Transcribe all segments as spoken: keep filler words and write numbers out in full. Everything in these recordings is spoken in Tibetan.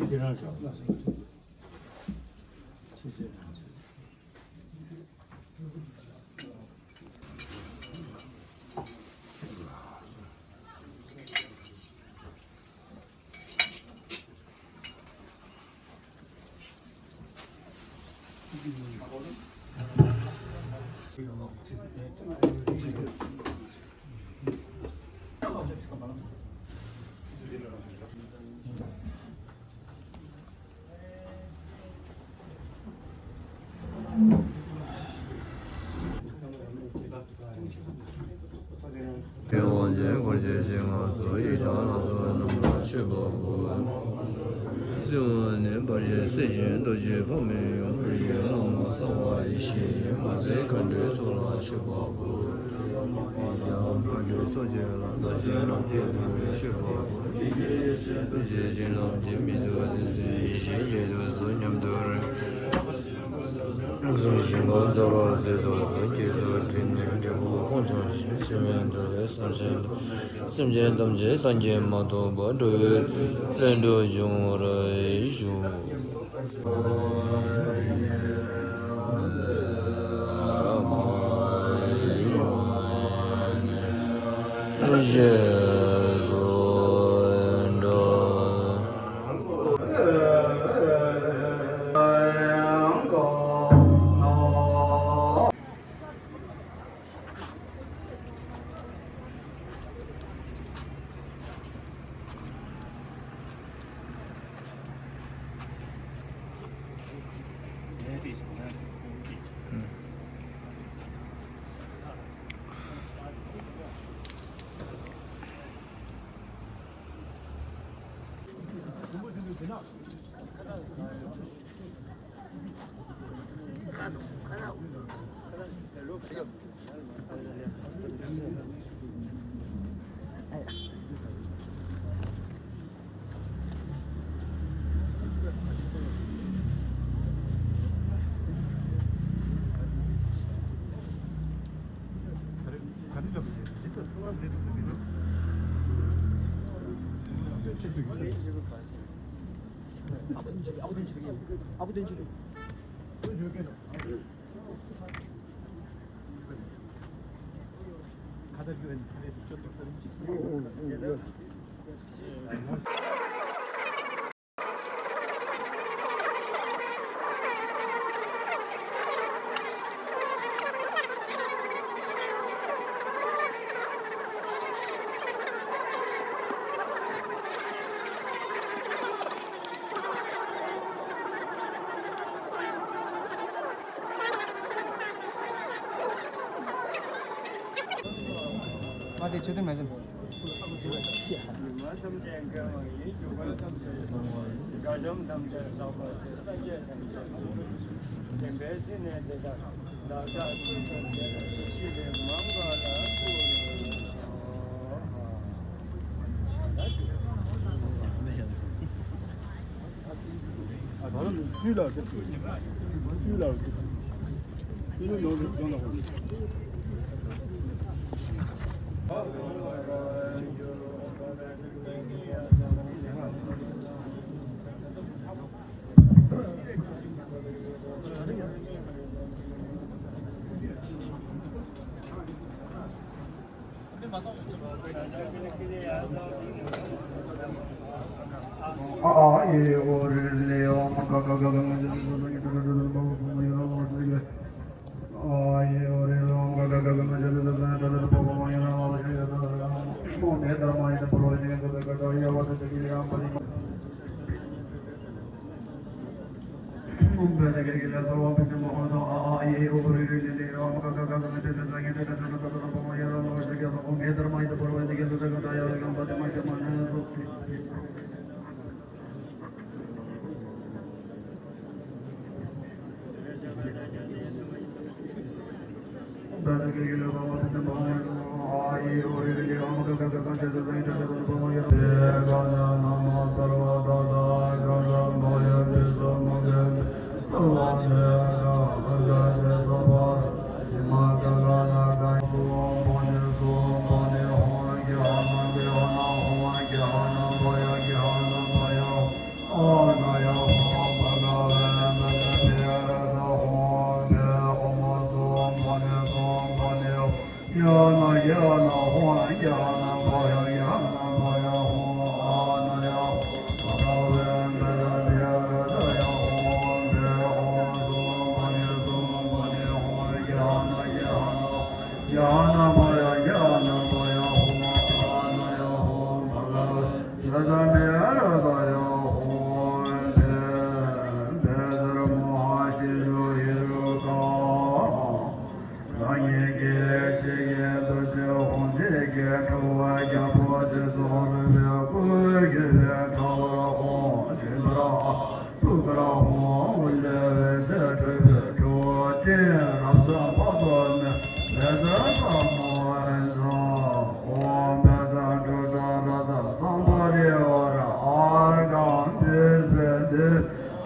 དབང་ཆེན་འཁོར་བཅས་ཞིང་ཁམས་སུ་ཡི་དམ་ལྷ་ཚོགས་རྣམས་ལ་མཆོད་པ་འབུལ། སྲིད་པ་ནས་འབར་བའི་སྲིད་ཞིའི་རྡོ་རྗེ་ཕག་མོའི་ཡུམ་ཡུལ་ལྷ་མོ་གསང་བ་ཡེ་ཤེས་མ་བཙལ་མཁའ་འགྲོའི་ཚོགས་ལ་མཆོད་པ་འབུལ། ཡི་དམ་མཁའ་འགྲོའི་ཚོགས་བཅས་ལ་བདག་གཞན་ལ་ཕན་པའི་མཆོད་པ་འབུལ། ཡེ་ཤེས་ཀྱི་ལམ་གྱི་མེ་ཏོག་ལྡན་ཞིང་། ཡེ་ཤེས་ཀྱི་ཏོག་ཙམ་ཉམས་རྟོགས་རེ། གཟུགས་ཞིང་ཁམས་རྫོགས་རོགས་མཛོད་དུ་གསོལ། སྐྱེ་སོགས་དྲི་ནི་འབྲས་བུ་དབང་ཕྱུག་ཤིང་། སྲིད་པའི་འདུ་བའི་སེམས་ཅན་སེམས་ཅན་ཐམས་ཅད་སངས་རྒྱས་མ་ཐོབ་པ། འགྲོ་བའི་ལྷུན་གྲུབ་འབྱུང་བར་ཤོག།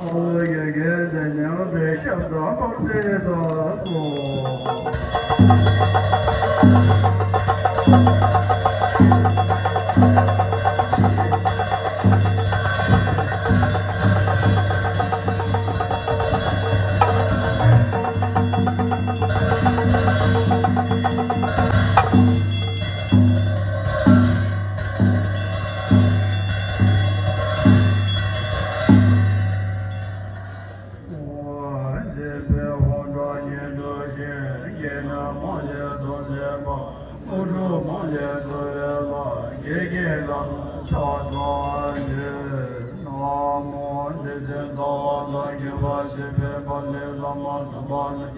ཡ་གི་དེ་ཉང་དེ་ཤབ་དང་པགས་ཚེ་དང་སོ། སྔགས་དང་རིག་སྔགས་དང་གསུང་སྔགས་དང་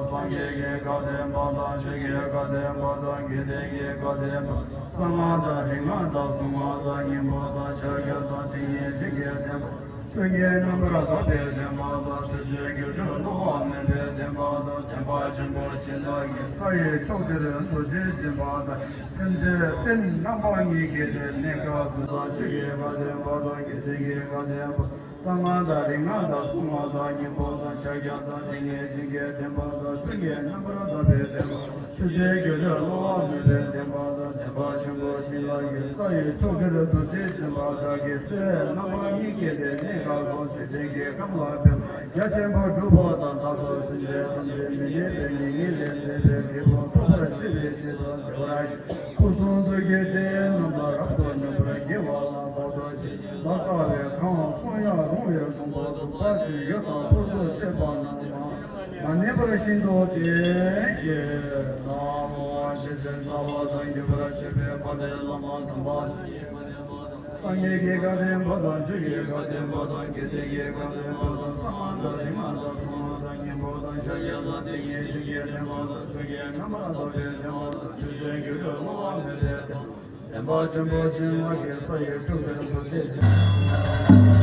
སྔགས་དང་བདེན་པ་དང་ཆོས་ཀྱི་བཀའ་བདེན་པ་དང་དགེ་སྡིག་གི་བཀའ་བདེན་པ། གསང་སྔགས་དང་རིག་སྔགས་དང་གསུང་སྔགས་དང་སྙིང་པོ་དང་ཕྱག་རྒྱ་དང་ཏིང་ངེ་འཛིན་གྱི་བདེན་པ། ཆོས་ཀྱི་རྣམ་པར་དག་པའི་བདེན་པ་དང་ཆོས་ཀྱི་རྒྱུ་འབྲས་བསླུ་བ་མེད་པའི་བདེན་པ་དང་བདེན་པ་ཆེན་པོ་ཇི་ལྟ་བའི་ས་ཡི་ཕྱོགས་དེར་རྡོ་རྗེ་འཛིན་པ་དང་སེམས་ཅན་སེམས་རྣམ་པ་གཉིས་ཀྱི་གནས་སྐབས་སུ་དང་ཆོས་ཀྱི་བཀའ་བདེན་པ་དང་དགེ་སྡིག་གི་བཀའ་བདེན་པ། གསང་སྔགས་དང་རིག་སྔགས་དང་གསུང་སྔགས་དང་སྙིང་པོ་དང་ཕྱག་རྒྱ་དང་ཏིང་ངེ་འཛིན་གྱི་བདེན་པ་དང་ཆོས་ཀྱི་རྣམ་པར་དག་པའི་བདེན་པ། ཆོས་ཀྱི་རྒྱུ་འབྲས་བསླུ་བ་མེད་པའི་བདེན་པ་དང་བདེན་པ་ཆེན་པོ་ཇི་ལྟ་བའི་ས་ཡི་ཕྱོགས་དེར་རྡོ་རྗེ་འཛིན་པ་དག་གི་སེམས་རྣམ་པ་གཉིས་ཀྱི་གནས་སྐབས་སུ་ཆོས་ཀྱི་ཁམས་ལ་ཕེབས། རྒྱ་ཆེན་པོ་སྒྲུབ་པ་དང་དག་པ་སེམས་ཅན་ཐམས་ཅད་མི་ནུས་པའི་ཉེས་དམིགས་ལས་འདས་པའི་འབྲས་བུ་ཐོབ་པར་བྱེད་པའི་ཆེད་དུ་བདེ་བར་སྐུ་གསུང་ཐུགས་ཀྱི་སྡེ་རྣམས་ལ་རབ་ཏུ་སྙོམས་པར་བགྱི་བ་ལ་བབ་པ་ཅིག་ལ་དཀའ་བའི་ཁམས་གསུང་ཡང་རུང་བའི་གསུང་པ་དུ་པ་ཅིག་ཡོད་དང་ཕུལ་དུ་བྱས་པ་རྣམས་མ་ནུས་པར་ཤིན་ཏུ་བརྟན་ཞེས། ན་མོ། ཆོས་ཀྱི་རྩ་བ་དང་རྒྱས་པར་བྱེད་པའི་དཔལ་ལྡན་བླ་མ་དམ་པ། སངས་རྒྱས་ཀྱི་བཀའ་བདེན་པ་དང་ཆོས་ཀྱི་བཀའ་བདེན་པ་དང་དགེ་སྡིག་གི་བཀའ་བདེན་པ་དང་གསང་སྔགས་དང་རིག་སྔགས་དང་གསུང་སྔགས་དང་སྙིང་པོ་དང་ཕྱག་རྒྱ་དང་ཏིང་ངེ་འཛིན་གྱི་བདེན་པ་དང་ཆོས་ཀྱི་རྣམ་པར་དག་པའི་བདེན་པ་དང་ཆོས་ཀྱི་རྒྱུ་འབྲས་བསླུ་བ་མེད་པའི་བདེན་པ། བདེན་པ་ཆེན་པོ་ཅན་ལ་གི་ས་ཡི་ཕྱོགས་དེར་རྡོ་རྗེ་འཛིན།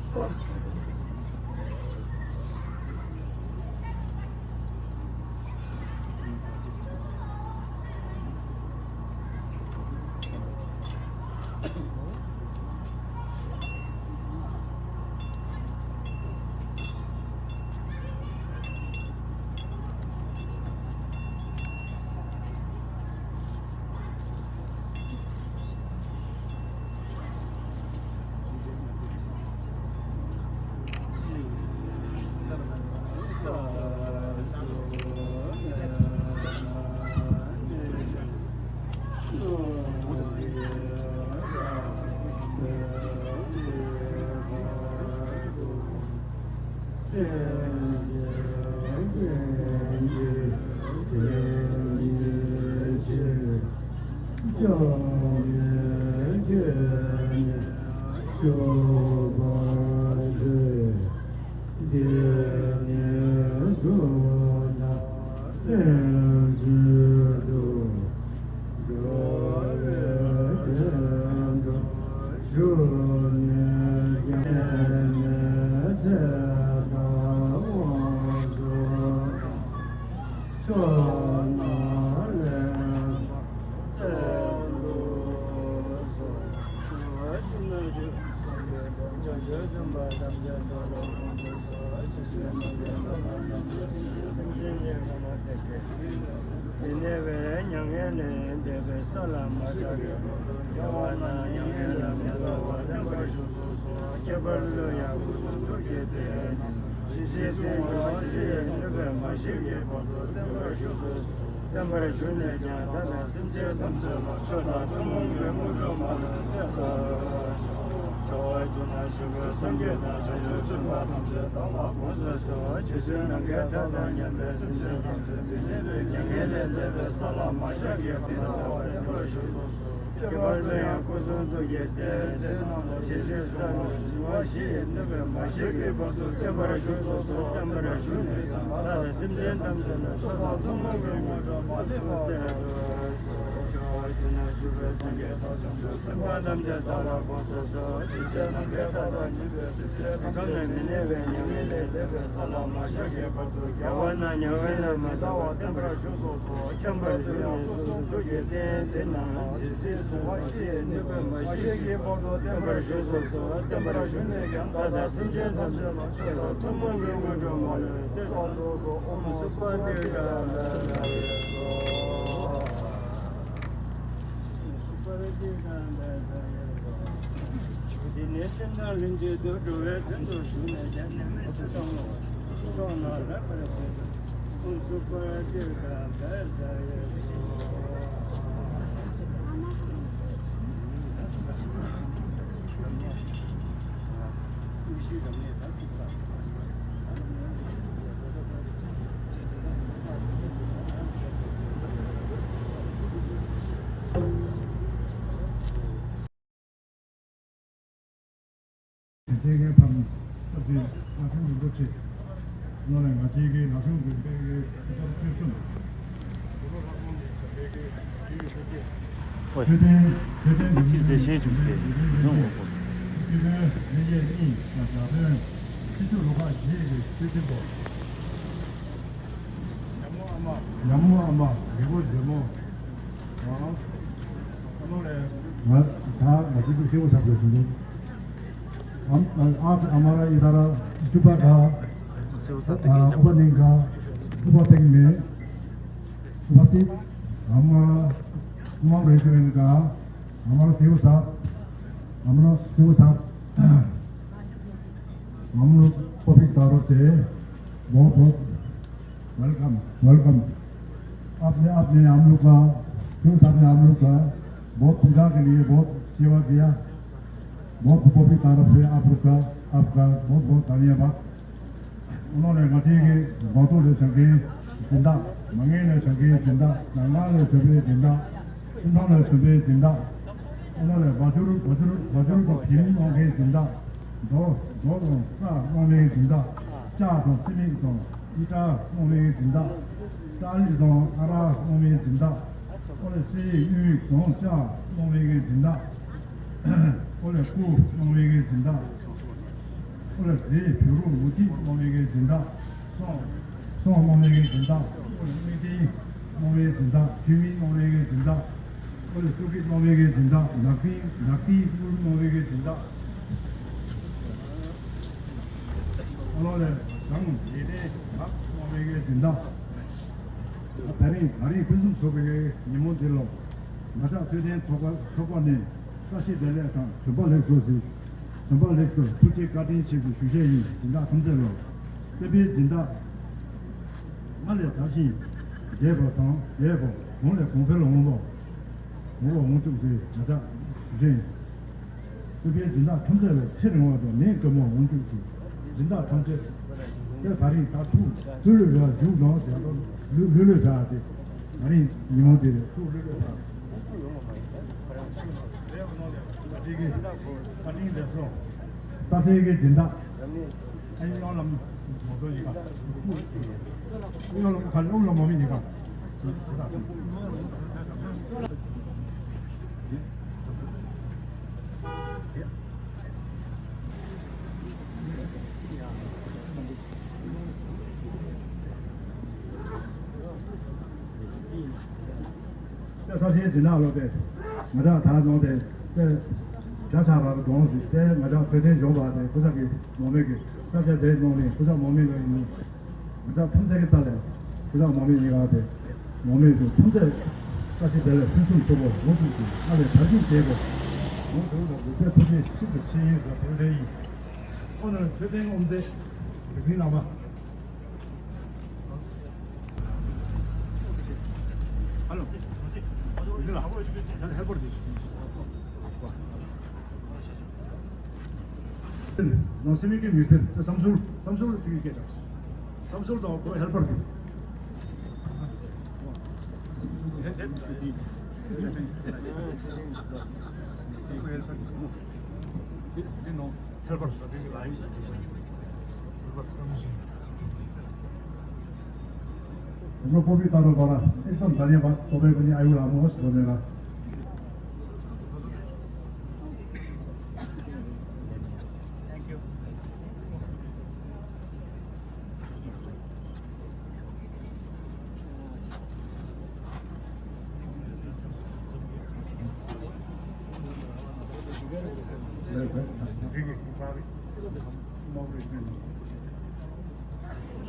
དེ་ནས་བས་མྱ་ངན་ལས་འདས་པའི་ས་ལ་མ་ཆགས་པའི་བར་དུ་རྒྱལ་བ་རྣམས་མྱ་ངན་ལས་མི་འདའ་བར་བརྟན་པར་བཞུགས་སོ། ཁྱད་པར་ཀླུ་ཡང་སྐུ་གསུང་ཐུགས་ཀྱི་རྟེན་ཇི་སྲིད་བརྩེ་བ་ཇི་སྲིད་ནུས་པས་མ་ཞིག་གི་བར་དུ་བརྟན་པར་བཞུགས་སོ། བརྟན་པར་བཞུགས་ནས་ཀྱང་བདག་དང་སེམས་ཅན་ཐམས་ཅད་ལ་མཆོག་དང་ཐུན་མོང་གི་དངོས་གྲུབ་མ་ལུས་སྩལ་ཐོབ། ཕྱོགས་བཅུ་ན་བཞུགས་པའི་སངས་རྒྱས་དང་བྱང་ཆུབ་སེམས་དཔའ་ཐམས་ཅད་བདག་ལ་དགོངས་སུ་གསོལ། ཇི་སྲིད་ནམ་མཁའི་མཐའ་དང་མཉམ་པའི་སེམས་ཅན་ཐམས་ཅད་འདི་ནས་བའི་མྱ་ངན་ལས་འདས་པའི་ས་ལ་མ་ཆགས་པའི་བར་དུ་བརྟན་པར་བཞུགས་སོ། ཁྱད་པར་ཀླུ་ཡང་སྐུ་གསུང་ཐུགས་ཀྱི་རྟེན་དེ་རྣམས་ལ་ཇི་སྲིད་ས་ལ་འབྱུང་བ་བཞི་ཡི་ནུས་པས་མ་ཞིག་གི་བར་དུ་བརྟན་པར་བཞུགས་སོ། བརྟན་པར་བཞུགས་ནས་ཀྱང་བདག་དང་སེམས་ཅན་ཐམས་ཅད་ལ་མཆོག་དང་ཐུན་མོང་གི་དངོས་གྲུབ་མ་ལུས་པ་སྩལ་ཐོབ། ཕྱོགས་བཅུ་ན་བཞུགས་པའི་སངས་རྒྱས་དང་བྱང་ཆུབ་སེམས་དཔའ་ཐམས་ཅད་བདག་ལ་དགོངས་སུ་གསོལ། ཇི་སྲིད་ནམ་མཁའི་མཐའ་དང་མཉམ་པའི་སེམས་ཅན་ཐམས་ཅད་འདི་ནས་བའི་མྱ་ངན་ལས་འདས་པའི་ས་ལ་མ་ཆགས་པའི་བར་དུ་རྒྱལ་བ་རྣམས་མྱ་ངན་ལས་མི་འདའ་བར་བརྟན་པར་བཞུགས་སོ། ཁྱད་པར་ཀླུ་ཡང་སྐུ་གསུང་ཐུགས་ཀྱི་རྟེན་དེ་རྣམས་ཇི་སྲིད་འབྱུང་བ་བཞི་ཡི་ནུས་པས་མ་ཞིག་གི་བར་དུ་བརྟན་པར་བཞུགས་སོ། བརྟན་པར་བཞུགས་ནས་ཀྱང་བདག་དང་སེམས་ཅན་ཐམས་ཅད་ལ་མཆོག་དང་ཐུན་མོང་གི་དངོས་གྲུབ་མ་ལུས་སྩལ་ཐོབ་སྟེ། ཨོཾ་སུ་པྲ་ཏི་ཀ་ཏ་ཛ་ཡེ་སྭཱ་ཧཱ། དེ་ནས་སེམས་དང་ལྷན་ཅིག་ཏུ་འགྲོ་བའི་དོན་དུ་བཞུགས་ནས་ཀྱང་ནད་མེད་ཚེ་དང་བ། ཕྱོགས་རྣམས་རབ་དཀར་པོས། ཨོཾ་སུ་པྲ་ཏི་ཀ་ཏ་ཛ་ཡེ་སྭཱ་ཧཱ། དེ་ལྟའི་ཕ་མ་སྐྱབས་རྗེ་ལྷ་ཆེན་རིན་པོ་ཆེ། ནང་ལས་ང་བཅས་ཀྱི་ལ་ཆུང་དགོན་པའི་གི་དེ་ལྟར་ཆོས་གསུམ། ཆོས་ལྡན་ཆོས་ལྡན་འདི་ཆོས་ལྡན་ཞེས་བྱུང་སྟེ་ཡོང་བ་པོ། ཆོས་ལྡན་ལེགས་བཤད་གཉིས་དང་རྒྱ་ཆེན་ཕྱི་ཕྱོགས་རུ་ཁག་བཞི་གི་ཆོས་ཆེན་པོ། ཉ་མོ་ཨ་མ། ཉ་མོ་ཨ་མ། རྒད་པོ་རྒྱལ་མོ། ང་ད་ང་ཅི་ཏུ་སེའུ་ཟབ་དགོས་བྱུང་འདུག་ཨ་མ་ཨ་ཨ་མ་ར་ཨི་ད་ར་ཨི་ཏུ་པ་ག་སེའུ་ཟབ་ཨ་ཨུ་པ་ནིང་ག་ཨུ་པ་ཏེང་མེ་ཨུ་པ་ཏི་ཨ་མ་ར་ཨུ་མ་རེ་ཤི་རེན་ག་ཨ་མ་ར་སེའུ་ཟབ། ཨ་མ་ར་སེའུ་ཟབ། हम लोग पब्लिक तरफ से बहुत बहुत वेलकम, वेलकम। आपने, आपने हम लोग का, शिव साहब ने हम लोग का बहुत पूजा के लिए बहुत सेवा किया। बहुत पब्लिक तरफ से आप लोग का, आपका बहुत बहुत धन्यवाद। उन्होंने ང་ཚོའི་གི་སྒང་ཏོག་ལས་བྱུང་མཁན་སྦྱིན་བདག་མ་ངན་ལས་བྱུང་མཁན་སྦྱིན་བདག་ནང་ལས་བྱུང་བའི་སྦྱིན་བདག་སྤུན་ཐང་ལས་བྱུང་བའི་སྦྱིན་བདག་ཨོ་ན་ལས་བ་ཅུར་བ་ཅུར་བ་ཅུར་དང་བྱེ་མ་གནང་མཁན་སྦྱིན་བདག་རྡོ་རྡོ་དང་ས་གནང་མཁན་སྦྱིན་བདག་ལྕགས་དང་སི་མེན་དང་ཨི་ཏྲ་གནང་མཁན་སྦྱིན་བདག་ཏ་ལིས་དང་ཨ་ར་གནང་མཁན་སྦྱིན་བདག་ཨོ་ལས་སི་ཡི་ཡུན་ཟོང་ལྕགས་གནང་མཁན་སྦྱིན་བདག་ཨོ་ལས་སྐུ་གནང་མཁན་སྦྱིན་བདག་ཨོ་ལ་གཟི་བྱུ་རུ་མུ་ཏིག་སྣང་བའི་གི་སྦྱིན་བདག་སོགས། སོགས་སྣང་བའི་གི་སྦྱིན་བདག་ཨོ་ལ་སྨེ་ཏིག་སྣང་བའི་སྦྱིན་བདག་ཆུ་མིག་སྣང་བའི་གི་སྦྱིན་བདག་ཨོ་ལ་ཅོ་ཀི་སྣང་བའི་གི་སྦྱིན་བདག་ནག་ཏིག་ནག་ཏིག་དངུལ་སྣང་བའི་གི་སྦྱིན་བདག་ཨོ་ལ་ལ་ཟངས་ལེ་ཏན་ནག་སྣང་བའི་གི་སྦྱིན་བདག་ད་རིང་ད་རིང་ཕུན་སུམ་ཚོགས་པའི་ཉིན་མོ་འདི་ལོ། ང་ཅག་མཆོད་རྟེན་ཚོགས་པ་ཚོགས་པ་ནས་བཀྲ་ཤིས་བདེ་ལེགས་དང་བྱོན་པ་ལེགས་སོ་ཞེས། བྱོན་པ་ལེགས་སོ། ཐུགས་རྗེ་བཀའ་དྲིན་ཆེ་ཞེས་ཞུ་ཆེད་ཡིན། སྦྱིན་བདག་ཐམས་ཅད་ལ། བསྟན་པའི་སྦྱིན་བདག་སྔར་ལས་དར་ཞིང་རྒྱས་པ་དང་རྒྱས་པ། གོང་ལས་གོང་འཕེལ་འོང་བ། འོང་བ་འོང་བཅུག་ཟེར་ང་ཅག་ཞུ་ཆེད་ཡིན། བསྟན་པའི་སྦྱིན་བདག་ཐམས་ཅད་ལ་ཚེ་རིང་བ་དང་ནད་སྐྱོབ་པ་འོང་བཅུག་ཟེར། སྦྱིན་བདག་ཐམས་ཅད་དེ་ད་རིང་ད་ཐུགས་ལྷོད་ལྷོད་ར་བཞུགས་གནང་ཟེར་ལོ། ལྷོད་ལྷོད་ལྷོད་ར་དེ་ད་རིང་ཉིན་མོ་དེ་རེད། ཐུགས་ལྷོད་ལྷོད་ར། ཅིག་གི་ཨ་ཏིང་ལེ་སོ། ས་ཆའི་གི་སྦྱིན་བདག་ཨ་ཡོང་ལམ་མོ་ཚོ་ཡི་ག་ཡོང་ལམ་ག་ལ་ཨུ་ལ་མོ་མི་ཡི་ག་ད་ས་ཆའི་སྦྱིན་བདག་ལོ་དེ་ང་ཅག་ད་ནོ་དེ་དེ་བརྒྱ་ཆ་བར་གདོང་ཟིག་དེ་ང་ཅག་མཆོད་རྟེན་གཞོང་པ་དེ་ཀུ་ཤ་གི་མོ་མེ་གི་ས་ཆ་དེ་ནོ་ནི་ཀུ་ཤ་མོ་མེ་ལོ་ཡིན་ནི། ང་ཅག་ཐམས་ཅད་ཀྱི་རྩ་ལས་ཀུ་ཤ་མོ་མེ་ཡིན་ག་དེ་མོ་མེ་ཚོ་ཐམས་ཅད་བཀྲ་ཤིས་བདེ་ལེགས་ཕུན་སུམ་ཚོགས་པ་འོང་བཅུག་ཅིག་ཨ་ལས་དར་རྒྱས་རྒྱས་པ་འོང་བཅུག་དང་འབུལ་ཕོད་ཐུགས་རྗེ་ཆེ་ཞུ་ཆེད་ཡིན་ཟེར་བ་དེ་འདྲ་ཡིན། ཁོ་ནི་མཆོད་རྟེན་དབུ་མཛད་རིག་འཛིན་བླ་མ། ཨ་ལོ། རིག་འཛིན་ལགས། ད་ཧེལ་པར་ཅིག་ཞུ། ནང་སེ་མི་གི་མི་སྟེར་བསམ་ཚུལ་བསམ་ཚུལ་དེ་གི་སྐད་གྲགས། བསམ་ཚུལ་དང་ཁོ་ཧེལ་པར་གི། ཧེ་ཧེ་མི་སྟེར་དེ། དེ་དེ་ནང་ཧེལ་པར་ས་དེ་གི་ལ་ཡིག་ས་དེ་ཤ། ཧེལ་པར་ས་མི་ཤིང་། ཁོང་ཁྲོ་སྤོབས་པའི་ལྟ་རུ་བ་ར་ཨེ་ཙམ་ད་ནས་བ་ཏོ་པའི་ཀུན་ནི་ཨ་ཡུ་ལ་མོ་སི་དོ་ནས་ར།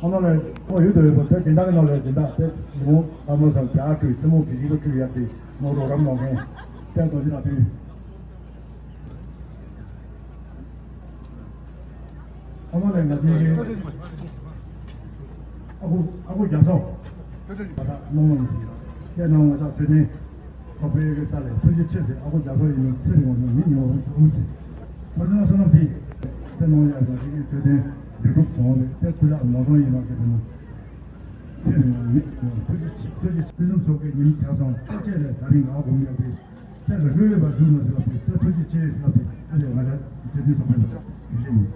ཁོ་ན་ལས་ཁོ་ཡུལ་དུ་ཡོད་པ་དེ་སྦྱིན་བདག་གི་ནང་ལས་སྦྱིན་བདག་དེ་ཉིན་མོ་ཨ་མོ་སར་བྱ་སྤྲུལ་རྩེ་མོ་གི་གཞི་ལ་སྤྲུལ་ཡག་དེ་ནོར་རོ་རམ་ནོར་མཁན་དཔལ་རྡོ་རྗེ་ལགས་དུས། ཨ་མ་ལས་ང་ཚོའི་ཨ་ཁུ་ཨ་ཁུ་རྒྱ་མཚོ་ད་ལྟ་སྣང་བ་ཡིན་ཟིན་ཡང་ནང་ང་ཅག་མཆོད་རྟེན་ཚོགས་པའི་རྩ་ལས་ཐུགས་རྗེ་ཆེ་ཟེར། ཨ་ཁུ་རྒྱ་མཚོ་ཡིན་ན་ཚེ་རིང་བ་ནང་མི་ཉེ་བ་བྱུང་ཟེར། ཁོ་ཚོ་བསོད་ནམས་ཟིན་དེ་ནང་ཡང་ང་ཚོའི་མཆོད་རྟེན་ལུས་གྲུབ་བྱུང་རེད། དེ་སྐུ་ཞབས་ནོར་བཟང་ཡིན་ན་ཟེར་གི་ནོ། ཚེ་རིང་བ་ནི་ཐུགས་རྗེ་ཆེ། ཐུགས་རྗེ་ཆེ། ཕུན་སུམ་ཚོགས་པའི་ཉིན་བརྒྱ་སོང་བཅས་ལས་ད་རིང་ང་དགོངས་ཡག་པའི་དཔེ་ལ་ལྷོད་ལྷོད་པ་བཞུགས་ན་ཟེར་བ་དེ་ཐུགས་རྗེ་ཆེ་ཟེར་བ་དེ་ཨ་ལས་ང་ཅག་མཆོད་རྟེན་ཚོགས་པའི་ཞུ་ཞུ་ཡིན།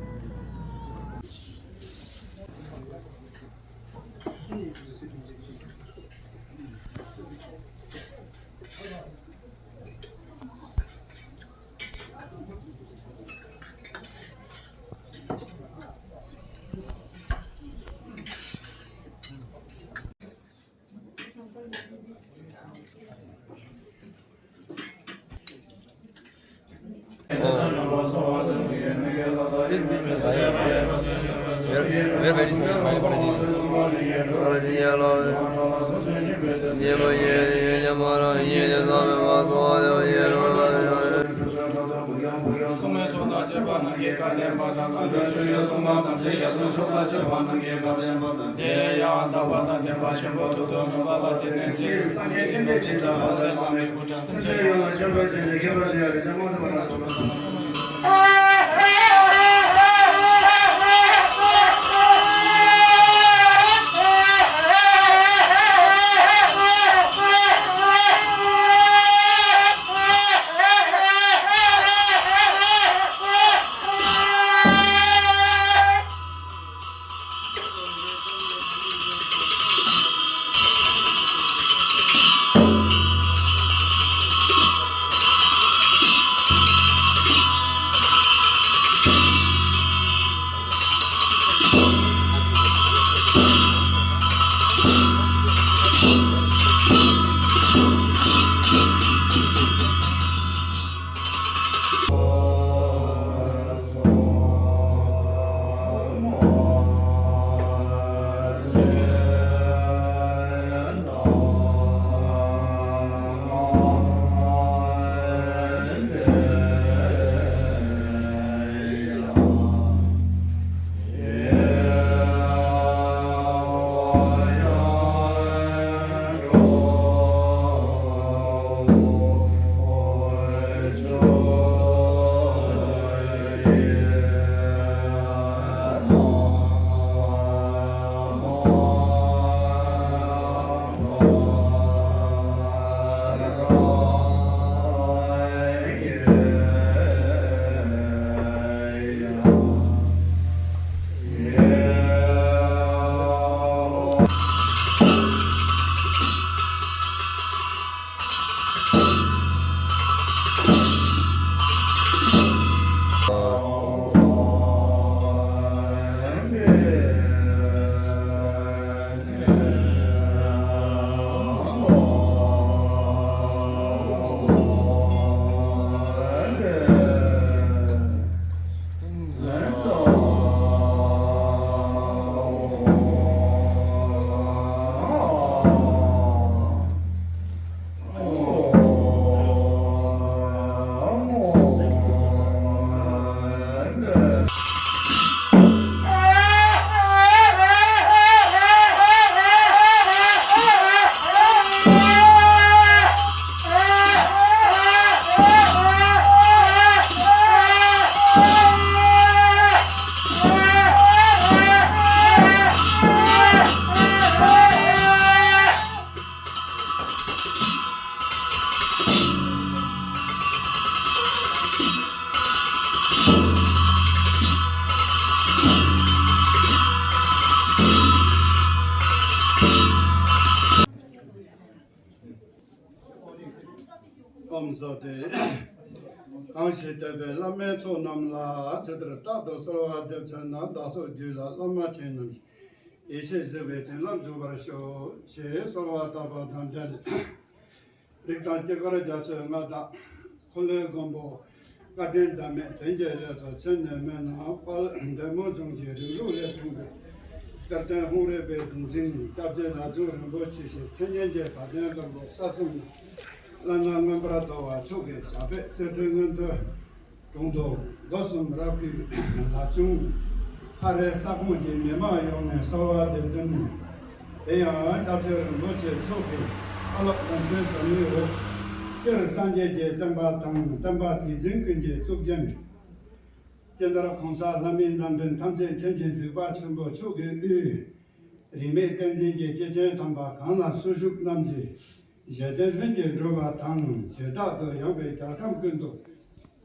དེ་ཡང་དག་པ་དང་ལྡན་པ་ཞིང་པོ་ཐུགས་དོན་མངོན་པ་ལ་བརྟེན་ནས་ཚེ་གི་སངས་རྒྱས་བསྟན་པའི་སྤྱི་ཚོགས་ལ་བླ་མའི་སྐུ་ཕྲེང་སེམས་ཅན་ཡོངས་ལ་ཁྱབ་པར་བྱས་ནས་ཁྱབ་པར་བྱ་བའི་ལྕམ་མོ་ཐུབ་པ་དང་གྲུབ་པ་དང་། སོགས་ཏེ། གང་ཞིག་བསྟན་པའི་བླ་མའི་ཚོགས་རྣམས་ལ། ཇི་ལྟར་རྟག་ཏུ་གསོལ་བ་འདེབས་བྱས་ན། བདག་སོགས་རྒྱུད་ལ་བླ་མ་མཁྱེན་རྣམས་ཀྱི། ཡེ་ཤེས་གཟིགས་པའི་བྱིན་རླབས་འཇུག་པར་ཤོག་ཅེས་གསོལ་བ་བཏབ་པ་དང་འབྲེལ། རིགས་དང་དཀྱིལ་འཁོར་རྒྱ་མཚོའི་མངའ་བདག་འཁོར་ལོའི་མགོན་པོ་བཀའ་དྲིན་གདམས་མེད་དོན་གྱི་སླད་དུ་མཚན་ནས་སྨོས་ན། དཔལ་ལྡན་མོན་ལྗོངས་ཀྱི་རིང་ལུགས་ལས་འཁྲུངས་པའི་གཏེར་སྟོན་ཧཱུྃ་རལ་པའི་གདུང་འཛིན་སྐྱབས་རྗེ་ལ་ཆུང་རིན་པོ་ཆེ་ཞེས་མཚན་སྙན་གྱི་བ་དན་སྒྲོག་ལོ་ས་གསུམ་ན་བླ་ན་མངོན་པར་རྫོགས་པ་མཆོག་གི་ཞབས་པད་སྲིད་མཐའི་མངོན་མཐོའི་དྲུང་དུ་སྒོ་གསུམ་རབ་བསྐུལ། ལ་ཆུང་ཧཱུྃ་རལ་ས་ཁོངས་ཀྱི་མི་མང་ཡོངས་ནས་གསོལ་བ་འདེབས་དོན། དེ་ཡང་སྐྱབས་རྗེ་རིན་པོ་ཆེ་མཆོག་གི་བཀའ་སློབ་དམ་ཚིག་ཟབ་མོའི་འོག་སྤྱིར་སངས་རྒྱས་ཀྱི་བསྟན་པ་དང་བསྟན་པ་དེ་འཛིན་ཀུན་གྱི་གཙུག་རྒྱན། སྤྱན་རས་གོང་ས་ལྷ་མིའི་རྣམ་འདྲེན་ཐམས་ཅད་མཁྱེན་ཅིང་གཟིགས་པ་ཆེན་པོ་མཆོག་གི་དབུས། རིས་མེད་བསྟན་འཛིན་གྱི་སྐྱེས་ཆེན་དམ་པ་གང་ལ་སུ་བཞུགས་རྣམས་ཀྱི་བཞེད་དོན་ལྷུན་གྱིས་གྲུབ་པ་དང་། ཇི་ལྟར་དུ་ཡངས་པའི་རྒྱལ་ཁམས་ཀུན་ཏུ་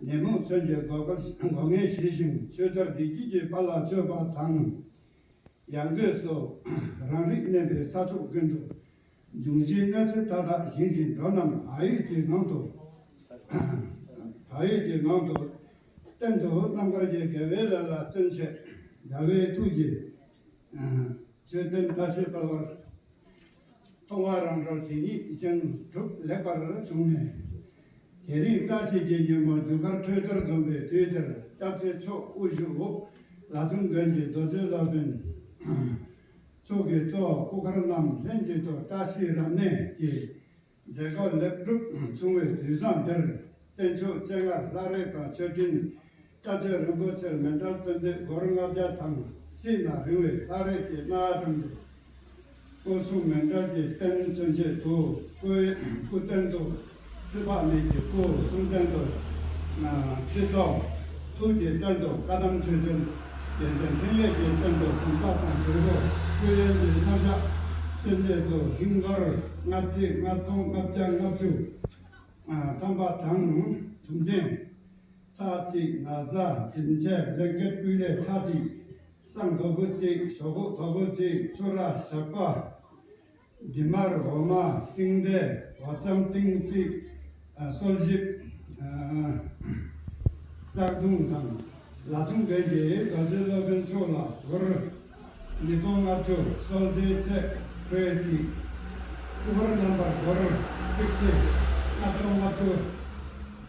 ཉོན་མོངས་མཚོན་གྱི་སྒོ་སྒོ་ངའི་ཞི་ཞིང་ཆོས་དར་བདེ་སྐྱིད་ཀྱི་དཔལ་ལ་སྤྱོད་པ་དང་། ཡང་སྒོས་སུ་རང་རིགས་གནས་པའི་ས་ཕྱོགས་ཀུན་ཏུ་འབྱུང་བཞིའི་གནས་ཚུལ་མཐའ་དག་ཞིང་བཞིན་འགྲོ་རྣམས་བག་ཡོད་ཀྱི་ངང་དུ་བག་ཡོད་ཀྱི་ངང་དུ་གཏན་དུ་རྣམ་དཀར་གྱི་དགེ་བའི་ལས་ལ་བརྩོན་བྱས། རྒྱལ་བའི་ཐུགས་ཀྱི་མཆོད་རྟེན་བཀྲ་ཤིས་འཕེལ་བར། མཐོང་བ་རང་གྲོལ་དེ་ཉིད་བཞེངས་གྲུབ་ལེགས་པར་བྱུང་ནས། དེ་རིང་བཀྲ་ཤིས་ཀྱི་ཉིན་མོ་རྒྱུ་སྐར་འཕྲོད་སྦྱོར་འཛོམས་པའི་དུས་འདིར། སྐྱབས་རྗེ་མཆོག་དབུ་བཞུགས་ལ་ཆུང་དགོན་གྱི་རྡོ་རྗེ་སློབ་དཔོན་མཆོག་གིས་གཙོ་བོ་སྐུ་མཁར་རྣམས་ལྷན་ཅིག་ཏུ་བཀྲ་ཤིས་རབ་གནས་ཀྱི་མཛད་སྒོ་ལེགས་གྲུབ་བྱུང་བའི་དུས་བཟང་འདིར། རྟེན་མཆོག་སྤྱན་སྔར་ལྷ་རས་དང་མཆོད་སྤྲིན། སྐྱབས་རྗེ་རིན་པོ་ཆེར་མཎྜལ་སྟོན་འདོད་སྒོར་ལྔ་བརྒྱ་དང་། སྲིད་ན་རིང་བའི་ལྷ་རས་ཀྱི་སྣ་དྲངས་ཏེ། སྐུ་གསུང་མཎྜལ་གྱི་རྟེན་མཚོན་ཆེད་དུ། སྐུའི་སྐུ་རྟེན་དུ་ཚེ་དཔག་མེད་ཀྱི་སྐུ། གསུང་རྟེན་དུ་ཚེ་ཏོག་ཐུགས་ཀྱི་རྟེན་དུ་བཀའ་གདམས་ཆོས་འདུལ། རྒྱལ་བསྟན་འཕྲིན་ལས་ཀྱི་རྟེན་དུ་གོམ་པ་དང་དུས་འཁོར། སྐུ་ཡོན་གྱི་རྣམ་གཞག་མཚོན་ཆེད་དུ་ཧིན་སྒོར་ལྔ་ཁྲི་ལྔ་སྟོང་ལྔ་བརྒྱ་ལྔ་བཅུ་ཐམ་པ་དང་། དུམ་ལྡན། ཚར་གཅིག་ན་བཟའ་གཟིམ་ཆས་བློས་འགེལ་སྤུས་ལེགས་ཆ་གཅིག་བསང་དོ་པོ་གཅིག་ཞོག་ཁོག་དོ་པོ་གཅིག་ཆུ་ར་ཞག་པ། འབྲི་མར་འོ་མ་ཤིང་འབྲས་འོ་རྩམ་ཏིང་གཅིག་གསོལ་ཞིབ་བཙག་བརྡུང་དང་། ལ་ཆུང་དགོན་གྱི་རྡོ་རྗེ་སློབ་དཔོན་མཆོག་ལ་སྒོར་ཉིས་སྟོང་ལྔ་བཅུ། གསོལ་ཇའི་ཆས་ཁྲོལ་གཅིག་སྐུ་པར་རྣམ་པར་སྒོར་གཅིག་ཁྲི་ལྔ་སྟོང་ལྔ་བཅུ་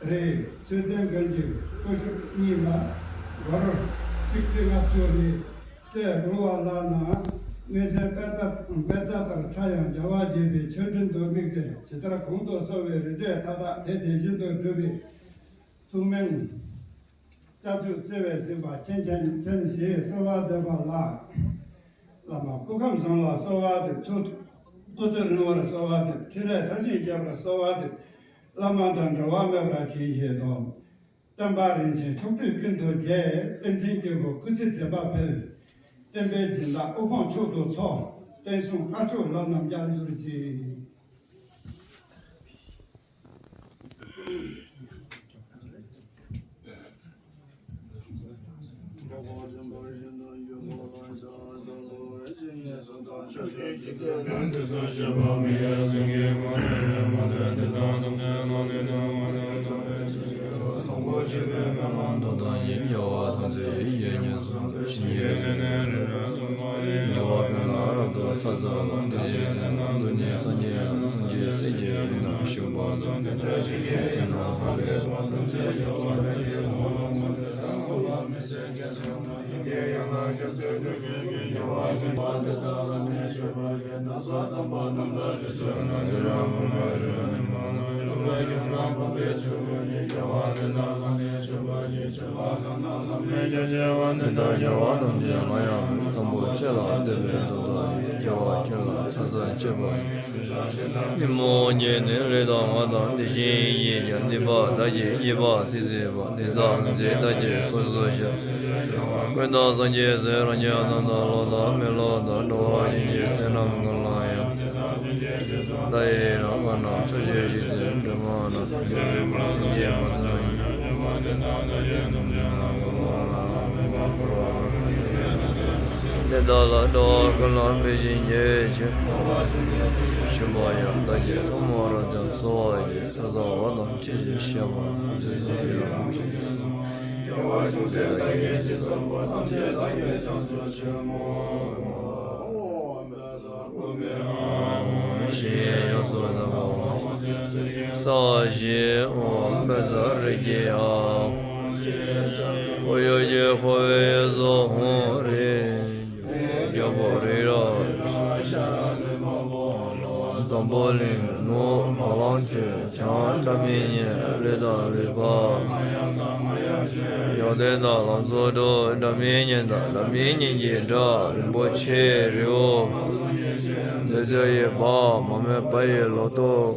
རེ། མཆོད་རྟེན་དགོན་གྱི་སྐུ་ཞབས་གཉིས་ལ་སྒོར་གཅིག་ཁྲི་ལྔ་བཅུ་རེ་བཅས་དགོས་པ་ལགས་ན། སྔོན་ཚེ་དཔེ་ལྟ་དཔེ་ཆ་ལྟར་ཕྲ་ཡང་རྒྱལ་བ་དགྱེས་པའི་མཆོད་སྤྲིན་དུ་དམིགས་ཏེ། ཇི་ལྟར་གོང་དུ་གསོལ་བའི་རིགས་འགྲེ་མཐའ་དག་དེ་དེ་བཞིན་དུ་འགྲུབ་པའི་ཐུགས་སྨོན། སྐྱབས་འཇུག་བརྩེ་བས་གཟིགས་པ་མཁྱེན་མཁྱེན་མཁྱེན་ཞེས་གསོལ་བ་འདེབས་པ་ལགས། བླ་མ་སྐུ་ཁམས་བཟང་ལ་གསོལ་བ་འདེབས། མཆོག་ཏུ་སྐུ་ཚེ་རིང་བར་གསོལ་བ་འདེབས། འཕྲིན་ལས་མཐར་ཕྱིན་རྒྱས་པར་གསོལ་བ་འདེབས། བླ་མ་དང་འབྲལ་བ་མེད་པར་བྱིན་ཞེས་སོ། བསྟན་པ་རིན་ཆེན་ཕྱོགས་དུས་ཀུན་ཏུ་རྒྱས། བསྟན་འཛིན་སྐྱེས་བུ་སྐུ་ཚེ་མཛད་པ་འཕེལ། བསྟན་པའི་སྦྱིན་བདག་དབུ་འཕང་མཆོག་ཏུ་མཐོ། བསྟན་སྲུང་དཀར་ཕྱོགས་ལོ་རྣམས་རྒྱས་གྱུར་ཅིག་ཉོན་མོངས་ཉེས་ནི་ལུས་དང་ངག་དང་ཡིད། བདེ་གཤེགས་སྙིང་པོ་ཉིད་ནི་རིགས་དང་ངག་དང་ཡིད་བཞིན་གྱིས་སྡིག་པ་བདག་གིས་ཉེས་པ་སྲིད་མཛད་པ། དེ་དག་ལན་ཚྭས་བདག་གིས་སོ་སོར་བཤགས། ཀུན་བརྟགས་སངས་རྒྱས་སུ་རང་རྒྱལ་རྣམས་དང་། ལོག་ལྟ་མི་སློབ་དང་འགྲོ་བ་ཡིད་ཀྱི་སེམས་རྣམས་ཀུན་ལ་ཡང་། བདག་ཡི་རང་དགའ་རྣམས་ཕྱོགས་བཅུར་བཤིག་སྟེ། འགྲོ་བ་རྣམས་ཀྱི་སེམས་ཅན་མ་ཚང་ཡང་། དེ་དག་ལ་འགྲོ་བ་ཀུན་ལ་ཕན་ཞིང་རྒྱལ་བའི་ཕྱིར། ཆེན་པོ་ཡང་བདག་གིས་ཐོག་མར་ཀྱང་གསོལ་བ་ཡི་ཚེ་ཚང་བ་དང་ཅི་ཞིག་བཤད་པ་དང་ཅི་གསུང་གི་རང་བཞིན་གསུང་། དགེ་བ་ཅུང་ཟད་བདག་གིས་ཅི་གསུངས་པ་ཐམས་ཅད་བདག་གིས་བྱང་ཆུབ་ཕྱིར་བསྔོ། ཨོཾ་བཛྲ་གུ་ཤྲཱི་ཡ། ཡོངས་སུ་དག་པ་ས་གཞི་འོག་བཛྲ་རིགས་ཀྱི་ཡ། འོག་ཡུལ་གྱི་འཁོར་བའི་ཡུལ་གཟུགས་ཧཱུྃ་རིགས། རྒྱལ་པོ་རི་རབ། འཛམ་བུ་གླིང་། ནུབ་བ་ལང་སྤྱོད། བྱང་སྒྲ་མི་སྙན། ལུས་དང་ལུས་འཕགས། ཡོན་ཏན་དང་ལང་ཚོ་དྲུག་སྒྲ་མི་སྙན་དང་སྒྲ་མི་སྙན་གྱི་སྒྲ། རིན་པོ་ཆེའི་རི་བོ། འདོད་འཇོ་ཡི་བ། མ་རྨོས་པ་ཡི་ལོ་ཏོག།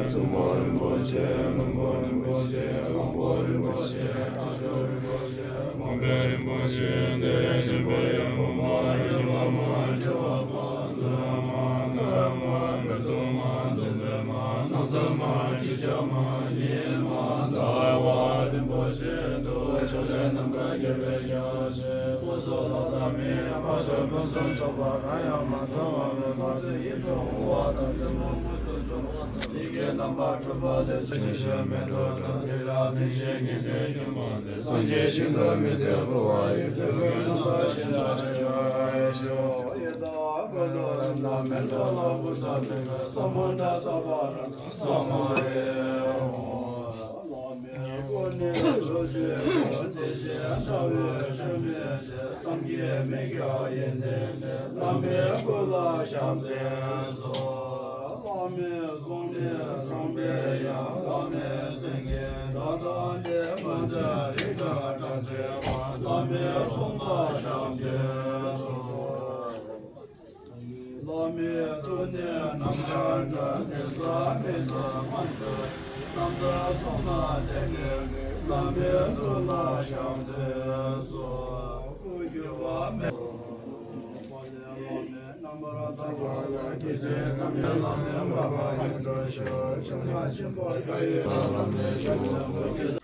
གཙང་པོ་རིན་པོ་ཆེ། གླང་པོ་རིན་པོ་ཆེ། གླང་པོ་རིན་པོ་ཆེ། ཨ་ཤོ་རིན་པོ་ཆེ། དམག་དཔོན་རིན་པོ་ཆེ། གནས་རིན་ཆེན་པོ་ཡི་དཔུང་པ། ཉི་མ་མ་ཁྲི་བ་མ། ལྷ་མ་དཀར་མ། མེ་ཏོག་མ། བདུག་སྤོས་མ། སྣང་གསལ་མ། ཁྲི་ཤ་མ། ཉི་མ་ཟླ་བ་རིན་པོ་ཆེ་འདུ། ཕྱོགས་ལས་རྣམ་པར་རྒྱལ་བའི་རྒྱལ་བ་ཆེན་པོ་སོགས་ལ་བདག་མེད་པ་ཕྱོགས་ཀུན་སུ་འཕྱོག་པ་གང་ཡང་མ་ཚང་བ་མེད་པར་ཡིད་དུ་འོང་བ་དང་ཆེན་པོ་དངོས་སུ་འབྱུང་བ། ཡི་གེ་རྣམ་པར་འཕྲུལ་པ་ལས། ཕྱོགས་ཀྱི་ཕྱོགས་མེད་དུ་གྲགས། རིགས་རབ་མི་ཤིགས་ཉི་ཟླའི་འགྱུར་མ་ལས། སངས་རྒྱས་ཞིང་དུ་མི་སྟེར་འཁོར་བ་ཡི། དུས་ཀུན་རྣམ་པར་ཤེས་ན་ཆོས་ཤོག་ཡི་དྭགས་ཀུན་ཏུ་རིམ་གྲོ་མེ་ཏོག་ལ་སྐུ་ཚ་མེད་པའི། ས་མོ་འདྲ་ས་པ་ར་ས་མ་ཡེ། བླ་མའི་སྐུ་ནི་རྡོ་རྗེ་ཡི་དབང་། དེ་བཞིན་ཤར་བའི་ཆུ་མིག་ཅན། བསམ་གྱིས་མི་ཁྱབ་ཡོན་ཏན་ལྡན། བླ་མའི་སྐུ་ལ་ཕྱག་འཚལ་སོ། བླ་མའི་གཟུངས་ནི་བསམ་གཏན་དབྱངས། བླ་མའི་སེང་གེ་སྒྲ་དང་ལྡན་པ། མ་འདྲ་རིགས་དྲུག་སྒྲ་ཆེན་པོ། བླ་མའི་གསུང་ལ་ཕྱག་འཚལ་སོ། བླ་མའི་ཐུགས་ནི་ནམ་མཁའ་འདྲ། གནས་ས་མེད་དུ་མངོན་སུམ་དུ། རྣམ་དག་གསུང་ལ་ལྡན་པའི་མིག་བླ་མའི་ཐུགས་ལ་ཕྱག་འཚལ་སོ། སྐུ་འགྱུར་བ་མེད། བླ་མའི་རྣམ་པར་ཐར་པ་དང་། སྐྱེ་མཆེད་ཐམས་ཅད་བླ་མའི་བསྐལ་པ་ཉིད་དུ་ཞུགས། ཕྱོགས་བཅུ་ཆེན་པོ་བརྒྱ་ཡི་བླ་མའི་ཞབས་ལ་སྐུ་གྱུར།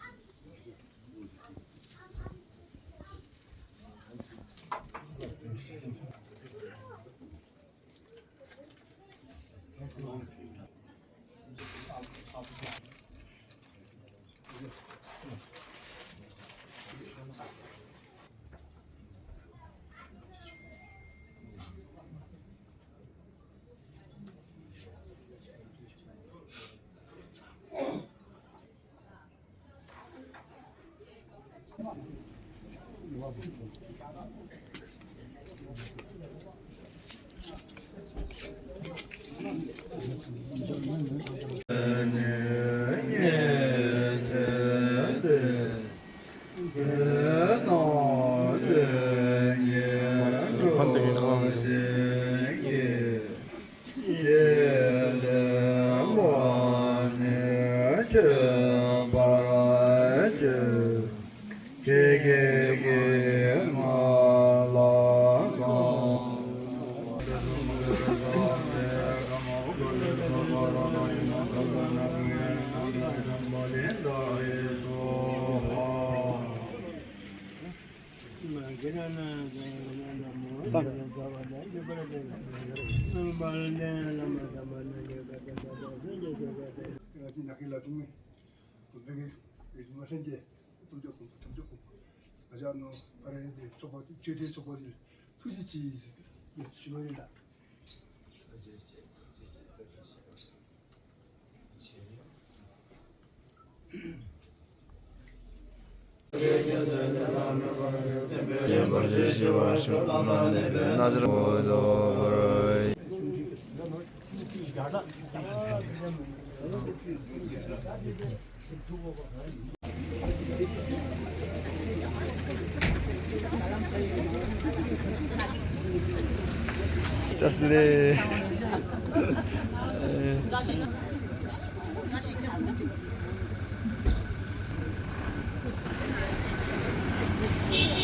ང་ཅི་ན་ཁི་ལ་ཐུང་མེ། ཀུན་ཕན་གྱི་རིག་མ་ལྷན་རྒྱས་ཐུགས་རྗེ་ཆེན་པོ། ཐུགས་རྗེ་ཆེན་པོ། ང་ཅག་ནང་ཕ་ར་ཡོད་པའི་ཚོགས་པ་ཆོས་སྡེ་ཚོགས་པ་འདིར་ཐུགས་རྗེ་ཆེ་ཞུ་བ་ཡིན་ལ། བཀྲ་ཤིས་བདེ་ལེགས།